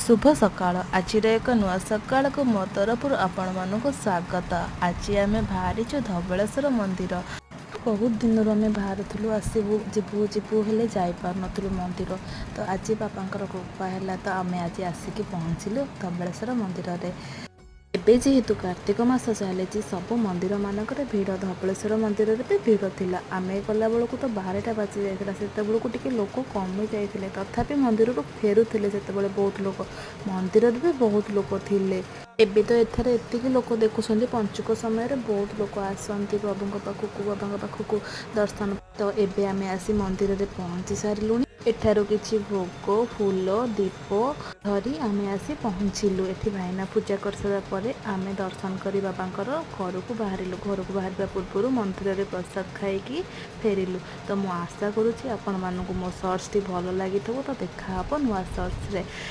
ଶୁଭ ସକାଳ। ଆଜିର ଏକ ନୂଆ ସକାଳକୁ ମୋ ତରଫରୁ ଆପଣମାନଙ୍କୁ ସ୍ୱାଗତ। ଆଜି ଆମେ ବାହାରିଛୁ ଧବଳେଶ୍ୱର ମନ୍ଦିର। ବହୁତ ଦିନରୁ ଆମେ ବାହାରୁଥିଲୁ, ଆସିବୁ, ଯିବୁ ଯିବୁ, ହେଲେ ଯାଇପାରୁନଥିଲୁ ମନ୍ଦିର। ତ ଆଜି ବାବାଙ୍କର କୃପା ହେଲା, ତ ଆମେ ଆଜି ଆସିକି ପହଞ୍ଚିଲୁ ଧବଳେଶ୍ୱର ମନ୍ଦିରରେ। ଏବେ ଯେହେତୁ କାର୍ତ୍ତିକ ମାସ ଚାଲିଛି, ସବୁ ମନ୍ଦିରମାନଙ୍କରେ ଭିଡ଼। ଧବଳେଶ୍ୱର ମନ୍ଦିରରେ ବି ଭିଡ଼ ଥିଲା। ଆମେ ଗଲାବେଳକୁ ତ 12ଟା ବାଜି ଯାଇଥିଲା। ସେତେବେଳକୁ ଟିକେ ଲୋକ କମି ଯାଇଥିଲେ, ତଥାପି ମନ୍ଦିରରୁ ଫେରୁଥିଲେ ସେତେବେଳେ ବହୁତ ଲୋକ। ମନ୍ଦିରରେ ବି ବହୁତ ଲୋକ ଥିଲେ। ଏବେ ତ ଏଠାରେ ଏତିକି ଲୋକ ଦେଖୁଛନ୍ତି, ପଞ୍ଚୁକ ସମୟରେ ବହୁତ ଲୋକ ଆସନ୍ତି ପ୍ରଭୁଙ୍କ ପାଖକୁ, ବାବାଙ୍କ ପାଖକୁ ଦର୍ଶନ। ତ ଏବେ ଆମେ ଆସି ମନ୍ଦିରରେ ପହଞ୍ଚି ସାରିଲୁଣି। ଏଠାରୁ କିଛି ଭୋଗ, ଫୁଲ, ଦୀପ ଧରି ଆମେ ଆସି ପହଞ୍ଚିଲୁ। ଏଠି ଭାଇନା ପୂଜା କରିସାରିଲା ପରେ ଆମେ ଦର୍ଶନ କରି ବାବାଙ୍କର ଘରକୁ ବାହାରିଲୁ। ଘରକୁ ବାହାରିବା ପୂର୍ବରୁ ମନ୍ଦିରରେ ପ୍ରସାଦ ଖାଇକି ଫେରିଲୁ। ତ ମୁଁ ଆଶା କରୁଛି ଆପଣମାନଙ୍କୁ ମୋ ସର୍ଟସଟି ଭଲ ଲାଗିଥିବ। ତ ଦେଖା ହେବ ନୂଆ ସର୍ଟସରେ।